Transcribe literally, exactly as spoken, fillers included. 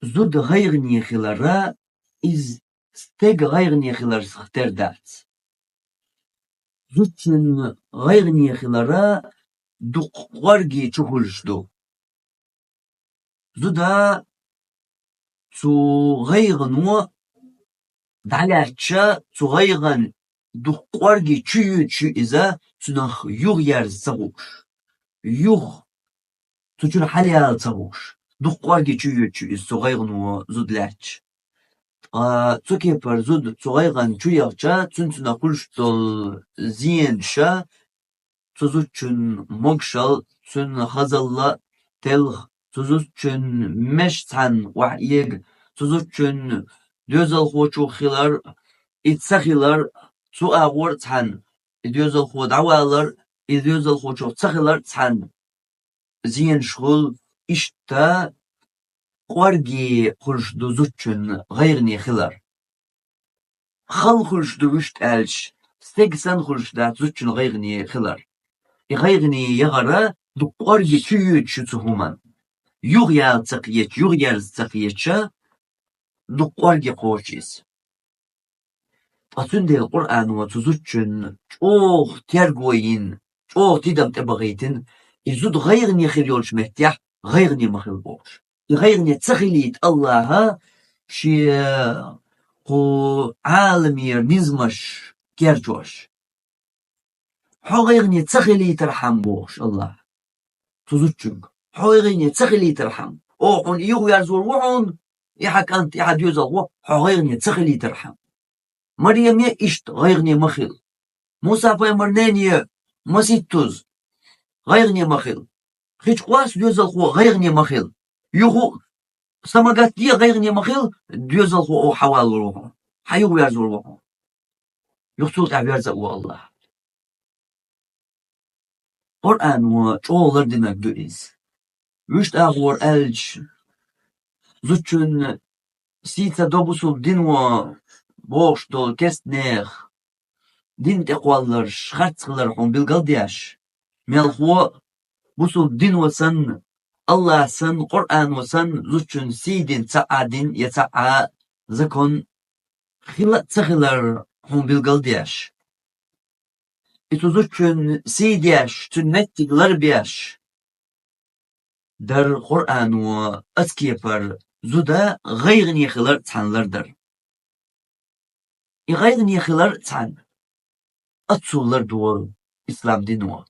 Зуда гӀайгӀане хилара, из стеган гӀайгӀане хиларах тера дац. Зудчун гӀайгӀане хилара дукха кӀорге чу хуьлуш ду. Зуда цу гӀайгӀано дӀалаьцча, цу гӀайгӀан дукха кӀорге чу йоьдуш ю иза, цунах юха ерза ца хууш. Юха цу чуьра хьалаяла ца хууш. Дукха кӀорге чу йоьдуш ю иза, цу гӀайгӀано зуда лаьцча. Ткъа цу кепара зуда цу гӀайгӀан чу яхча, цуьнан цунах хуьлуш долу зенаш, цу зудчун могашалла, цуьнан хазалла телха, цу зудчун меш цхьаьна охьаэга, цу зудчун доьзалхочух хилар, и ца хилар, цу агӀор цхьаьна и доьзалхо дӀавалар, и доьзалхочух ца хилар цхьаьна зенаш хуьлу, иштта кӀорге хуьлуш ду зудчун гӀайгӀане хилар. Хала хуьлуш ду вуьшта аьлча, стеган санна хуьлуш дац зудчун гӀайгӀане хилар. И гӀайгӀане яхара дукха кӀорге чу йоьдуш ю цу хӀуманна. Юха яла ца кхетча, юха ерза ца кхетча, дукха кӀорге кхочу иза. Ткъа цундела Къуръано цу зудчун чӀогӀа терго йина, чӀогӀа тидам тӀебахийтина, и зуда гӀайгӀане хир йолчу меттехь гӀайгӀане ма хила бохуш. И гӀайгӀане ца хилийта АллахӀа шен кху Ӏаламера низамаш керчош. Хьо гӀайгӀане ца хилийтархьама бохуш АллахӀа цу зудчуьнга. Хьо гӀайгӀане ца хилийтархьама. Оха хьуна юхаверзор ву хьуна, и хьан кӀант, и хьан доьзалхо, хьо гӀайгӀане ца хилийтархьама. Марьяме иштта гӀайгӀане ма хила. Муса-пайхамаран нене масийттаза гӀайгӀане ма хила. Хи чу кхоссу доьзалхо гӀайгӀане ма хила. Юха самагатде гӀайгӀане ма хила, доьзалхо оха хьавалор ву хьуна, хьан юхаверзор ву хьуна. Юха цул тӀаьхьа верза а ву АллахӀ. Къуръано чӀогӀа лардинарг ду иза. Вуьшта агӀор аьлча, зудчун сий ца до бусулба дино бохуш долу керстанех дин тӀе кхолларш, харц хилар хьуна билгал а деш, мелхо а бусулба дино санна, АллахӀ санна, Къуръано санна, зудчун сий дина цхьа а дин я цхьа а закон хила а ца хилар хьуна билгал а деш. И цу зудчун сий деш, цуьнан меттиг ларбеш дара Къуръано оцу кепара зуда гӀайгӀане хилар цхьаьна лардар. И гӀайгӀане хилар цхьаьна оццул лардора ислам дино.